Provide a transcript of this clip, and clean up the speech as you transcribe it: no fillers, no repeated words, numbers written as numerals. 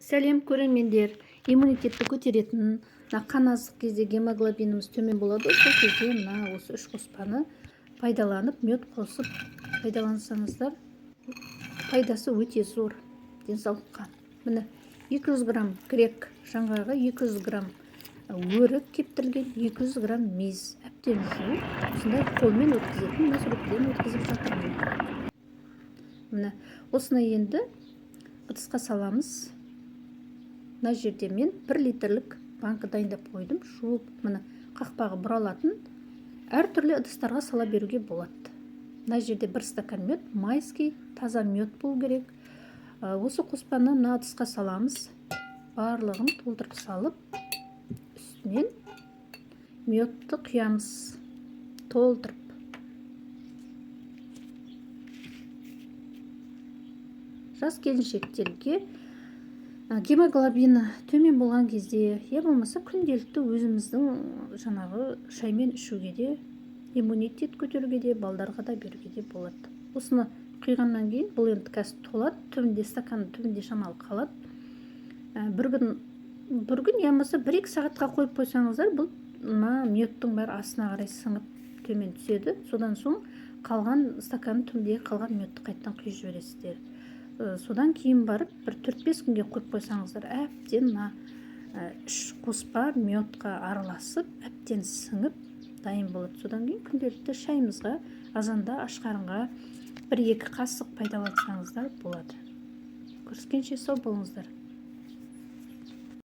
Сәлем, көрермендер! Иммунитетті көтеретін, мына қан аздық кезде гемоглобиніміз төмен болады, сол кезде мына осы үш қоспаны пайдаланып, мед қосып пайдалансаңыздар, пайдасы өте зор денсаулыққа. Міне, 200 грамм грек жаңғағы, 200 грамм өрік кептірілген, 200 грамм мейіз әбден жуып, осындай қолмен өткізетін мясорубкадан өткізіп жатырмын. Міне, осыны енді ыдысқа саламыз. Мына жерде мен 1 литрлік банка дайындап қойдым, жуып, міне, қақпағы бұралатын, әртүрлі ыдыстарға сала беруге болады. Мына жерде 1 стакан мед, майский, таза мед болу керек. Осы қоспаны мына ыдысқа саламыз, барлығын толтырып салып, үстінен медті құямыз толтырып. Жас келіншектерге гемоглобині төмен болған кезде, я болмаса күнделікті өзіміздің жаңағы шаймен ішуге де, иммунитет көтеруге де, балдарға да беруге де болады. Осыны құйғаннан кейін бұл енді қазір толады, түбінде, стаканның түбінде шамалы қалады. Бір күн я болмаса 1-2 сағатқа қойып қойсаңыздар, бұл мына медтің бәрі астына қарай сіңіп, төмен түседі. Содан соң қалған стаканның түбіндегі қалған медті қайтадан құйып жібересіздер. Содан кейін барып бір 4-5 күнге қойып қойсаңыздар, әбден мына үш қоспа медқа араласып, әбден сіңіп, дайын болады. Содан кейін күнделікті шайымызға азанда аш қарынға 1-2 қасық пайдалансаңыздар болады. Көріскенше сау болыңыздар.